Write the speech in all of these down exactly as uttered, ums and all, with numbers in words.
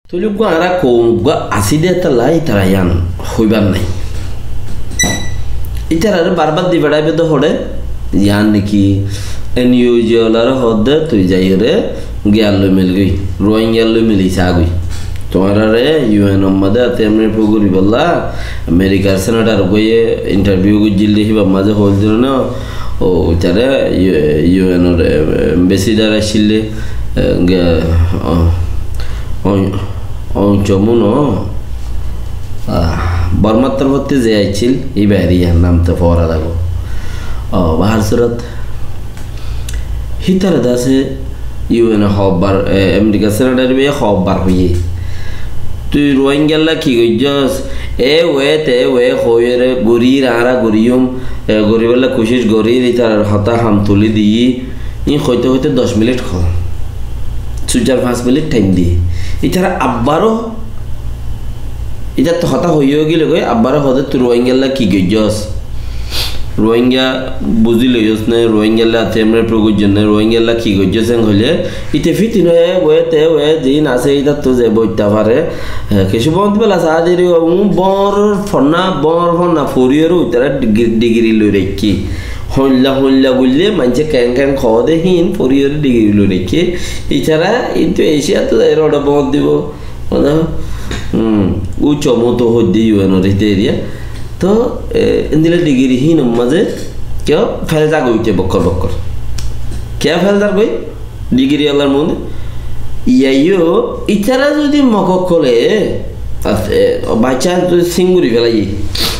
Tóile uggúa añára koum uggúa así dé tolla ítara yián hoibár nái. Ítararé barbar di feçáibo dé hoçé, yián niki N U G olaré hoódde tui zaiyóre giyar loi milgói, Ruáingar loi mili sagói. Tuáñráre U N or mazé atté emre fúguri bolla Amerikar senator uggúaye interview goijjíl dé híbar mazé hoóil dé no, ó, ítare U-, U N or, eh, ambassador accíl dé, eh, ge-, ó, ó, ó, Chomu no, ah, Bormar torfóttu ze aiccíl, íba eri yián nam to fora lago. Ó, bahár surot, hítara dase U N e hobbar, e, Amerikar senator ibaye hobbar hoiyé. Tui Ruáingalla ki goijjós? E we te we hoiyóre gorír, añára goríyum, e, goríbolla kucíc gorír, ítarar hotá ham tulí diyí. Ín hoite hoite doc minit hoó. Sujar fañs minit thaim diyé. Ítara abbaro Ítattú hotá hoiyé gilé goi, abbáre hoóde tui Ruáingalla ki goijjós? Ruáinga buzí loiyós né, Ruáingalla atté emre fúguri goijjós né, Ruáingalla ki goijjós en hoilé, íte fíti no e, we te we, ziín asé ítattú ze boitta fare, e, kessú bónt bela saá deri, un bóñr fonná, bóñr fonná foriyóre uitará digi-, digiri loi raikké. Hoilla, hoilla goillé maincé keén keén hoóde híin foriyóre digiri loi raikké. Ítara íntu Eciyattu zaiyóre oçé bóñr dibo. Hono, hmm, ucco moto hoidde U N or híte eriya. To, e, endilla digiri hínor mazé kiyó fel zagói uite bokkor bokkor. Kiyá fel zagói? Digiri olar mone. Iyá yó, ítara zodi Mog ókkole, as-, e, by chance zodi sing gori felaiye,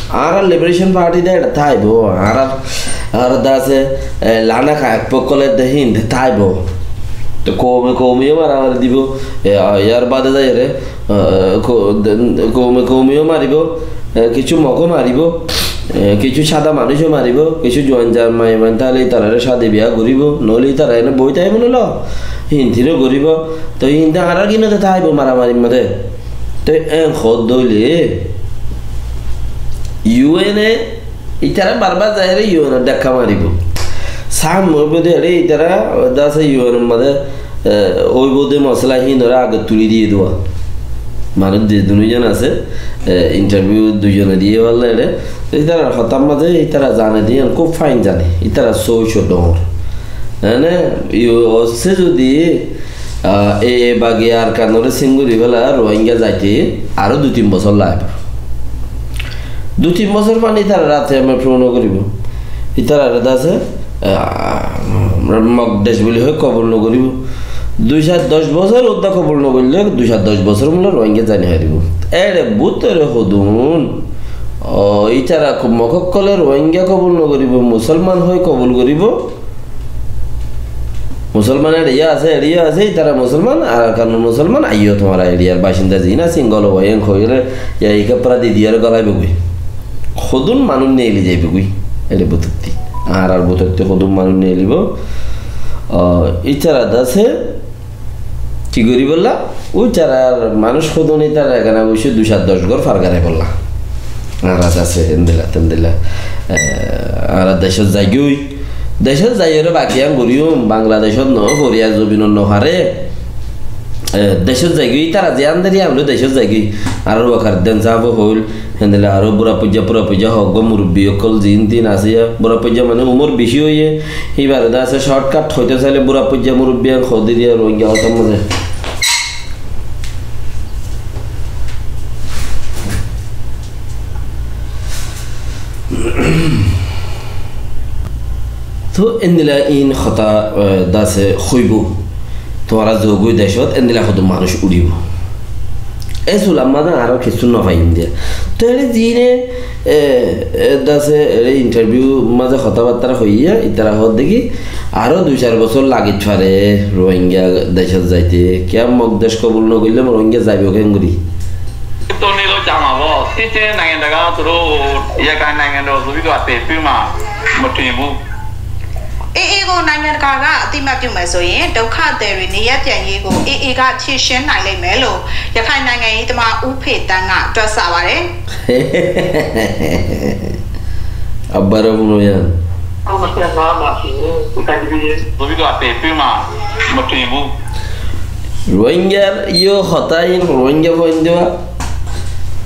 añárar Liberation Party de eçe táibo, añárar, añárar de asé, e, Lana Kayakpo ókkole de hín de táibo. To koume koume yó maramari dibo, e, a, yar bade zaiyóre, e, ko-, de, koume koume yó maribo, e, kissú Mog ó maribo, e, kissú sáda manúic ó maribo, kissú juan juan maiya fuain táile ítarare cádi biya goribo, noóile ítara ene boi táibo nolo, hín tin ó goribo. To hín de añárar gín de táibo maramarir mazé. To en hoódde óile U N e ítara barbar zaiyóre U N ot dhakka maribo. Sámne óibo de ére ítara de asé U N or mazé, e, óibo de mosala híinoré age tulí diyé dua. Manúic de dunúijon asé, e, interview duizone diyé falla ére. Ítarar hotár mazé ítara zane de yián kúb fain zane. Ítara sóico dhoóñr. Ene, yu-, ossé zodi A, e, e bagi Arkanoré sing gori fela Ruáinga zaite aró dui tin bosór laibo. Dui tin bosór fán ítararé atté emre fúru no goribo. Ítararé de asé, a, Mog dec buli hoi kobul no goribo. Dui sair doc bosór uddá kobul no goille, dui sair doc bosór mule Ruáinga zai no faribo. Ére bútore hodún, o, ítara ko-, Mog ókkole Ruáinga kobul no goribo, Musolman hoi kobul goribo. Musolman eçe yó asé, eçe yó asé, ítara Musolman, Arakanor Musolman, aiyó tuáñra eriyar bacinda ziín asé, ín golaibo, en hoiyóre, yá ike pura di diyóre golaibo goi. Hodún manúic neeli zaibo goi, eçe bútotti. Añárar bútotti hodún manúic neelibo. O, ítara de asé, ki goribolla? Ítarar manúic hodún ítarar ekana boice dui sair doc gór far goraibolla. Añára de asé, endilla, tendilla. E, añára decót zaigói. Decót zaiyóre baki yián goríyum, Bangladecót no, foriyar zobinot no fare. E, decót zaigói, ítara ziyán der yián loi decót zaigói. Añárar Wakar Uddin sáb hoil, héndilla aró bura foijja, fura foijja hoggúa murubbi ókkol ziín tin asé, bura foijja mane umor beci óiye, íbaré de asé shortcut hoito saile bura foijja murubbi yián hoó de riya Ruáinga hotár mazé. Tó endilla ín hotá, e, de asé hoibo. Tuáñra zogói decót endilla hodún manúic uçíbo. E sular mazé aró kissú no faiyum de. Tó eçe ziíne, e, e, de asé eçe interview mazé hotábattára hoiyé, ítara hoódde ki, aró dui sair bosór lagit fare Ruáinga decót zaite. Kiyá Mog dec kobul no goille Ruáinga zaibo keéngorí? Toni lo jama bo, tite nangen daga turu, iya ka nangen do zubi do ate pima, mutimbu. A A ကို နိုင်ငံတကာက အသိအမှတ်ပြုမယ်ဆိုရင် ဒုက္ခသည်တွေ နေရပ်ပြန်ရေးကို A A က ဖြေရှင်းနိုင်လိမ့်မယ်လို့ ရခိုင်နိုင်ငံရေးသမား ဦးဖေသန်းက တွက်ဆပါတယ်။ Abbara funo yián. Zubi do ate pima, mutimbu. Rohingyar iyó hotá iín, Rohingya fuain dua,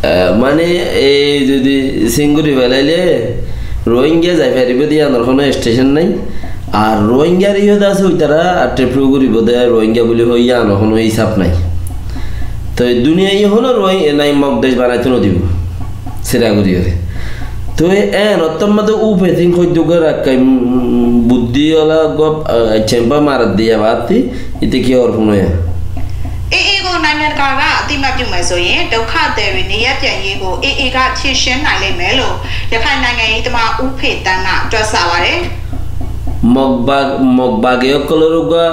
ah, mane, ei zodi singuri felaile Rohingya zai faribó de iyanor hono station nai. Ar Rohingyar iyó de asé, uitara ar trepru guribó de Rohingya buli hoi iyanor hono isab nai. Toi duniyai hono Rohi-, nai Mog dec banaito no dibo. Sira guriyore. Toi en ottor maze Wu Peiting hoidde uggwá Rakkain, mm, buddí ola uggwá, ah, cempa marat diya batti, ite ki or funoya. အေအေကို နိုင်ငံတကာက အသိအမှတ်ပြုမယ်ဆိုရင် ဒုက္ခသည်တွေ နေရပ်ပြန်ရေးကို အေအေက ဖြေရှင်းနိုင်လိမ့်မယ်လို့ ရခိုင်နိုင်ငံရေးသမား ဦးဖေသန်းက တွက်ဆပါတယ်။ Mog bag, Mog bagi ókkolor uggwá,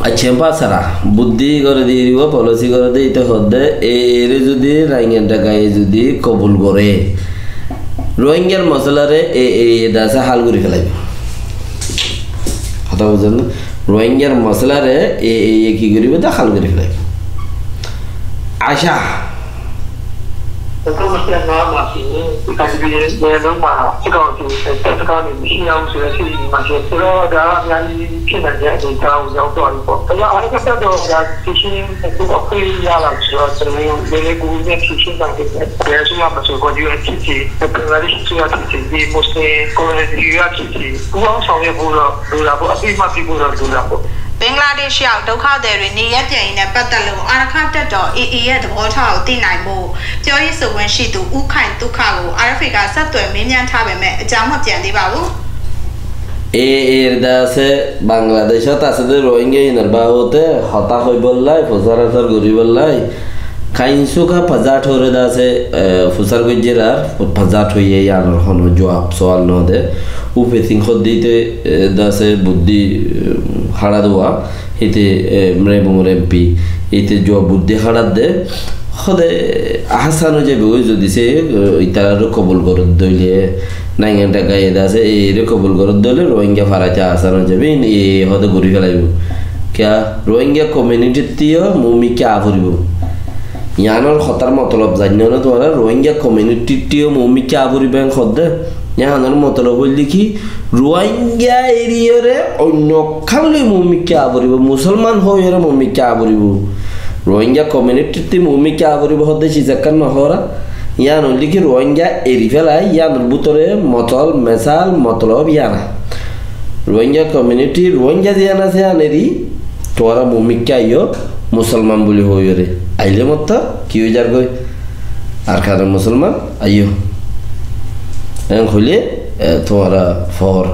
ah, cempa sara, buddí gore de, iribo policy gore de, ite hodde, e, ere zodi Rangen Dagaye zodi kobul gore, Rohingyar mosolare e, e, e dase hal gori felaibo. Hotá buzon na? Rohingyar mosolare e, e, e ki goribo de hal gori felaibo. Aca. အခုမဆက်သွားမှဆိုရင်ဒီကနေ့ဒီနေ့လုံးမှာစစ်ကောင်စီတပ်စခန်းတွေမရှိတော့ဘူးဆိုတဲ့အခြေအနေမှာရှိတယ်ဆိုတော့ဒါကအများကြီးဖြစ်နိုင်တဲ့အနေအထားကိုရောက်သွားပြီပေါ့။ ဒါကြောင့်အားလုံးကစတော့ဒါဖြေရှင်းဖို့အခွင့်အရေးရလာဆိုတော့ကျွန်တော်တို့လည်းလည်းကိုယ်နဲ့ဖြေရှင်းနိုင်တယ်။ ဘယ်အစိုးရမဆိုကောယူအက်ဖြစ်ဖြစ် ဘင်္ဂလားဒေ့ရှ်အစိုးရဖြစ်ဖြစ်ဒီမွတ်စလင်ကွန်မြူနတီကဖြစ်ဖြစ်ပူးပေါင်းဆောင်ရွက်ဖို့တော့လိုတာပေါ့။ အသိအမှတ်ပြုဖို့တော့လိုတာပေါ့။ ဘင်္ဂလားဒေ့ရှ်ရောက်ဒုက္ခသည်တွေနေရပ်ပြန်ရေးနဲ့ပတ်သက်လို့အာရခတပ်တော် အေအေ ရဲ့သဘောထားကိုသိနိုင်ဖို့ပြောရေးဆိုခွင့်ရှိသူဦးခိုင်သုခကို အာရ်အက်ဖ်အီ ကဆက်သွယ်မေးမြန်းထားပေမဲ့အကြောင်းမပြန်သေးပါဘူး။ E, er de asé, Bangladecót asé de Rohingya inor babote hotá hoibollai, fusar asar goribollai, Kain Suka Pazat ore de asé, e, fusar goijjer ar Pazat hoiye iyanor hono juab sual no de. Wu Peiting hodde ite, e, de asé buddí, e, hára dua, hite, e, Mrebung er em pi, ite juab buddí hára de. Hode asan oi zaibo goi zodi se, e, itarare kobul gorer dóile, Nangen Dagaye de asé, e, ere kobul gorer dóile Rohingya faraite asan oi zaibo, in, e, hode gori felaibo. Kiya, Rohingya community ttí yó mumikka a foribo. Iyanor hotár motolob zainno na tuáñra, Rohingya community ttí yó mumikka a foribo en hodde. Iyanor motolob óilde ki, Rohingya eriyore oinno kalloi mumikka a foribo, Musolman hoiyore mumikka a foribo. Rohingya community ttí mumikka a foribo hodde sis ekkán no hora. Iyan óilde ki Rohingya eri felai, iyanor bútore motol, mesal, motolob iyana. Rohingya community, Rohingya ziyan asé iyan eri, tuáñra mumikka aiyó, Musolman buli hoiyore. Aile mottor ki oi zargoi? Arkanor Musolman aiyó. En hoile, e, tuáñra for.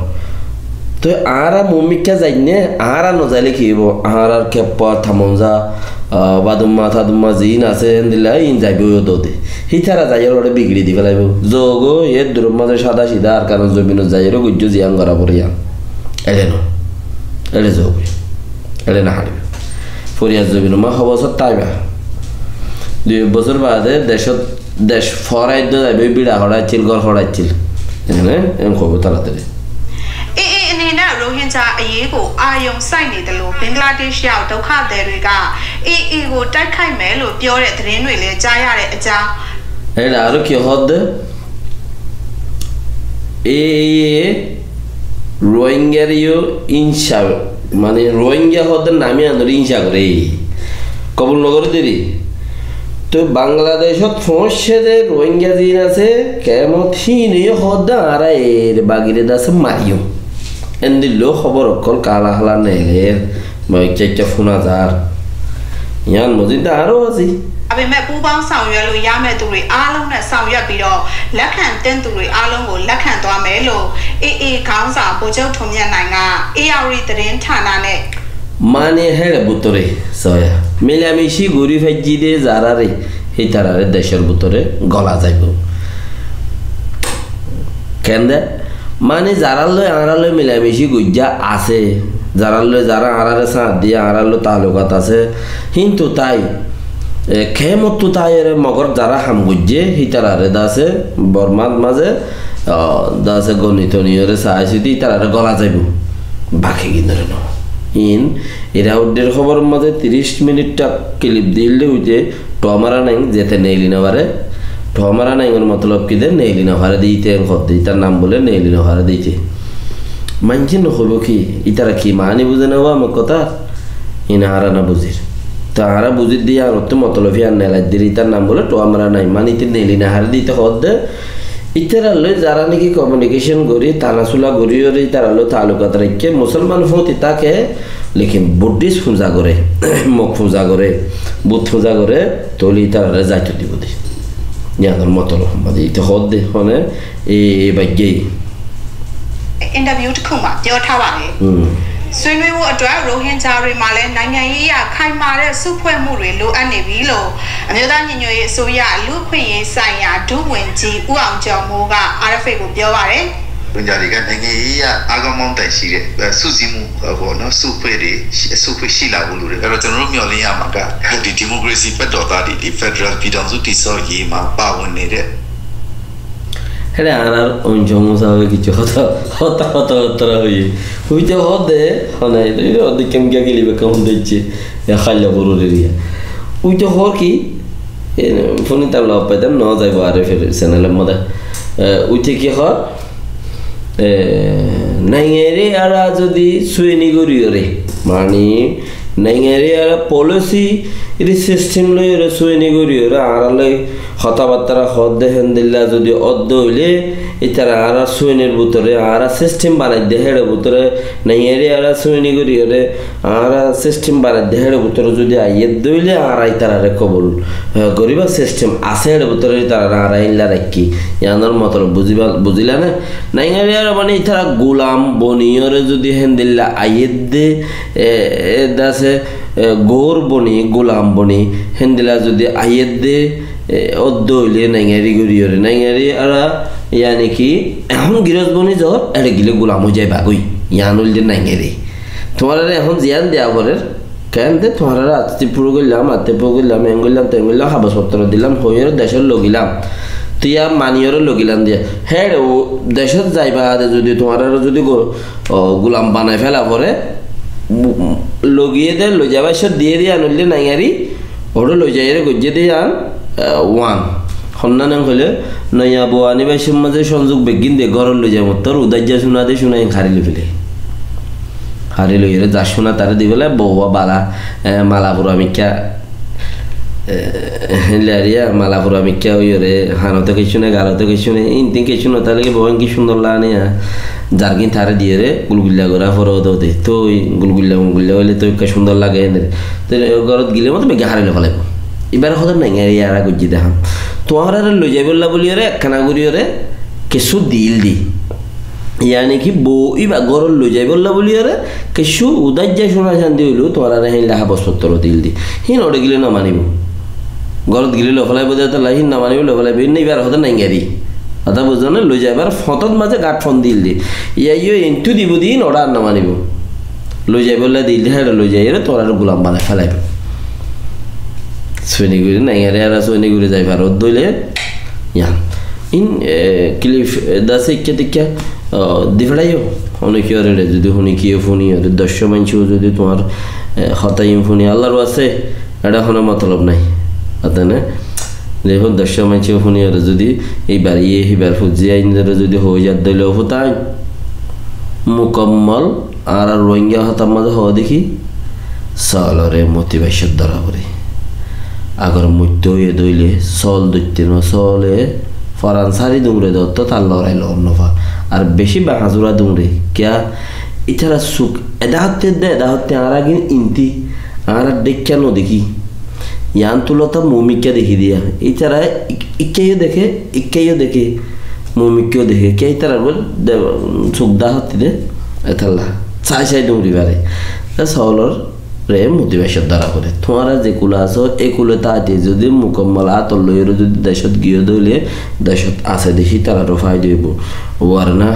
Toi añára mumikka zainne, añára no zaile ki óibo? Añárar keppa, tamonza, ah, badumma, tadumma ziín asé, héndilla iín zaibo yó dode. Hítara zaiyóre ore bigiri di felaibo. Zogo, e duror maze sada sida Arkanor zobinot zaiyóre goijjó ziyan gora fore iyan. Ele no. Ele zogo. Ele no haribo. Foriyar zobinot ma ho bosór táiba. Dui bosór bade decót Dec forai dói zaibo, bira horai accíl, gór horai accíl. Ene, en hoibo taratari. အေအေ အနေနဲ့ ရိုဟင်ဂျာအရေးကို အာရုံစိုက်နေသလို ဘင်္ဂလားဒေ့ရှ်ရောက်ဒုက္ခသည်တွေက အေအေကို တိုက်ခိုက်မယ်လို့ ပြောတဲ့သတင်းတွေလည်း ကြားရတဲ့အကြောင်း။ Ere aró ki hoódde? Ee, Rohingyare yó inca, mane Rohingya hoódde nam iyanore inca goré. Kobul no goré deri. Toi Bangladecót foóñcce de Rohingya ziín asé, kemot híine yó hoódde añára er bagire de asé mariyum. Endilla hóbor ókkol kála kála neeler, ba ekká ekká fúna zar. Yián mozid de aró asé. ဒါပေမဲ့ပူးပေါင်းဆောင်ရွက်လို့ရမယ့်သူတွေအားလုံးနဲ့ဆောင်ရွက်ပြီးတော့လက်ခံသင့်သူတွေအားလုံးကိုလက်ခံသွားမယ်လို့ အေအေ ခေါင်းဆောင်ဗိုလ်ချုပ်ထွန်းမြတ်နိုင်က အေရဝတီသတင်းဌာနနဲ့ Mane héçe bútore soya. Milamici gorí faijjí de zarare, hítarare decór bútore gola zaibo. Kende? Mane zaralloi añáralloi milamici goijjá asé, zaralloi zará añárare sáñt diye, añáralloi taalukat asé, híntu tái, e, kemottu táiyore Mogor zará ham goijjé, hítarare de asé, Bormát mazé, a, de asé goni toniyore saái sóti hítarare gola zaibo. Bakiginore no. Iín Irauddír hóboror mazé tiríc minitta kilip diyíl de uite, Thuamara Naing zete neeli no fare, Thuamara Naingor motolob ki de neeli no fare de ite en hoódde, itar nam bole neeli no fare de ite. Maincé no hoibo ki, itara ki maáni buzé no fare mor hotá? Iín añára no buzír. Te añára buzír de yíanottú motolob yían nelai dir, ítar nam bóle Ṭuwa Mara Naim. Mani íte neli no fare de íte hoódde. Ítarar loi zará niki komiunikecon gorí, tana sula gorí, ítarar loi taallukat raikké, musolman fúañti táke, lekin Buddhist fúza goré, mok fúza goré, but fúza goré, tóile ítararé zaito dibou de. Yíanor motolob hoódde, íte hoódde, hone, e, e baiggé. အင်တာဗျူးတစ်ခုမှာ ပြောထားပါတယ်။ อืม။ ဆွေးနွေးဖို့အတွက် ရိုဟင်ဂျာတွေမှာလည်း နိုင်ငံရေးအရ ခိုင်မာတဲ့ စုဖွဲ့မှုတွေ လိုအပ်နေပြီလို့ အမျိုးသားညီညွတ်ရေးအစိုးရ လူ့အခွင့်အရေးဆိုင်ရာ ဒုဝန်ကြီး ဦးအောင်ကျော်မိုးက RFA ကို ပြောပါတယ်။ ရိုဟင်ဂျာတွေက နိုင်ငံရေးအရ အားကောင်းမောင်းသန်ရှိတဲ့ အဲ စုစည်းမှု ပေါ့နော်၊ စုအဖွဲ့တွေ၊ စုအဖွဲ့ရှိလာဖို့လိုတယ်။ အဲ့တော့ ကျွန်တော်တို့မျှော်လင့်ရမှာက ဒီ ဒီမိုကရေစီဘက်တော်သားတွေ ဒီ ဖက်ဒရယ်ပြည်ထောင်စုတည်ဆောက်ရေးမှာ ပါဝင်နေတဲ့ Héçe añárar oinco musabe kiccu hotá, hotá, hotá, hotá hoiyé. Hoité hoódde, hone, hoódde kemkiya kili bekkún hoódde icce, e, háilla gurur eriya. Hoité hoór ki, e, fúni tar log faitám, no zaibo ar e fer senelor modé. E, hoité ki hoór? E, naingari ara zodi sueni gorí ore, mani, naingari ara polisi, iri sistem loi ore sueni gorí ore, añára loi hotábattara hoódde héndilla zodi ódde óile, ítara añára suenir bútore, añára sistem banaidde héçe bútore, naingari ara sueni gorí ore, añára sistem banaidde héçe bútore zodi aiyédde óile, añára ítarare kobul, e, goríba sistem asé héçe bútore ítarare añára éilla raikkí. Yíanor motolob buziba-, buzila né? Naingari ara mani ítara gulam boniyore zodi héndilla aiyédde, e, e, dase, e, gór boni, gulam boni, héndilla zodi aiyédde, e, ódde óile naingari gorí ore. Naingari ara, yani ki, ehón giros boni zor, ere gile gulam ói zaiba goi. Yián óilde naingari. Tuáñrare ehón ziyán deya forer, keén de tuáñrare atte furo goillám, atte furo goillám, en goillám, ten goillám, habos fottoro dilám, hoiyore decót logilam. Te yá maniyore logilam de. Héçe o decót zai baade zodi tuáñrare zodi go-, o, gulam banai fela fore, bu-, logiye de, loi zaibar cót diye de, yián óilde naingari, Óre loi zaiyóre goijjé de yián, ah, wan. Honnán en hoilé, noiya bou anibar cómot mazé cónzuk beggín de górot loi zai mottor udaijja cúna de cúna en hári loi félai. Hári loiyóre zar cúna taré di félai, bou bala, eh, mala fura mikká, eh, héndilla ariya, mala fura mikká óiyore, hanoto kessú nai, galoto kessú nai, intin kessú no táile ki bou en ki cúndor lage né, ah, zargín taré diyóre, gulgulla gorá fore ódde ódde, toi gulgulla mulgulla óile toi ekká cúndor lage héndilla. Te górot gilé mottor beggín hári loi félaibo. Ibáre hotá naingari ara goijjé de ham. Tuáñrare loi zaibolla buliyóre, ekkána goríyore, kessú dil di. Yani ki bou ibá górot loi zaibolla buliyóre, kessú udaijja cúna candi óilo, tuáñrare héndilla habos fottoro dil di. Hín óre gilé no manibo. Górot gilé loi félaibo de, tolla hín no manibo, loi félaibo. Hín ibáre hotá naingari. Hotá buzó né, loi zaibar fotót mazé gat fon dil di. Iya iyó entú dibo de hín óre ar no manibo. Loi zaibolla dil de, héçe loi zaiyóre tuáñrare gulam banai félaibo. Sueni gori, naingari ara sueni gori zai faro dóile, yián. In, eh, clip, eh, dase ikká tikká, oh, di félaiyo. Hone kiyóre re, zodi hone kiyé fúniyore, doccó maincé zodi tuáñr, eh, hotá in fúni, Allar waste, eçe hono motolob nai. Ate ne? Ze hon doccó maincé fúniyore zodi, eibar iye, hibar fuzzi aindore zodi hoi zat dóile o futain. Mukammol Añára Rohingya hotár mazé hoó de ki, sóolore motivation dóra foré. Agor moittó óiye de óile sóol dóitte no, sóole foran sári dungre de, ottó tar lorai loon no fa. Ar beci bañzura dungre. Kiyá? Ítara suk eda hotte de, eda hotte añára gin inti, añára dheikka no dekí. Yián tulota mumikka dekí diya. Ítara ik-, ikka yó deké, ikka yó deké. Mumikka yó deké. Kiyá ítarar bol de, suk da hotti de. Etalla. Sai sai dungri fare. Te sóolor re motivation dóra foré. Tuáñra ze kule asó, e kule táite zodi mukammol ator loiyóre zodi decót giyó de óile, decót asé de ítararó faida óibo. Warna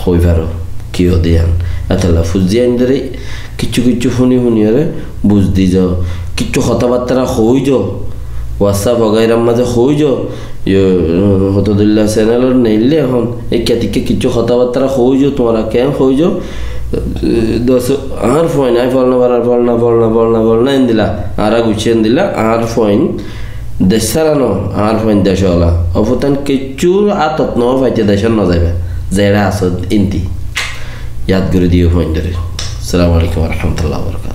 hoi faro, ki ódde yián. Etalla fuzzi aindore kiccú kiccú fúni fúniyore buz di zo. Kiccú hotábattára hoói zo. WhatsApp wagairar mazé hoói zo. Yo, hoto dilla channelot neille ehón. Ekka tikka kiccú hotábattára hoói zo, tuáñra keén hoói zo. Eh, dos, añár fuain, añí folna farar, folna, folna, folna, folna, endilla. Añára guccí endilla, añár fuain. Dec sára no, añár fuain dec ola. Ó futain kiccú átot no faite decót no zaiba. Zeçé asó inti. Yad gorí diyo fuaindore. Assalamu alaikum wa rahmatullahi wa barakatuhu.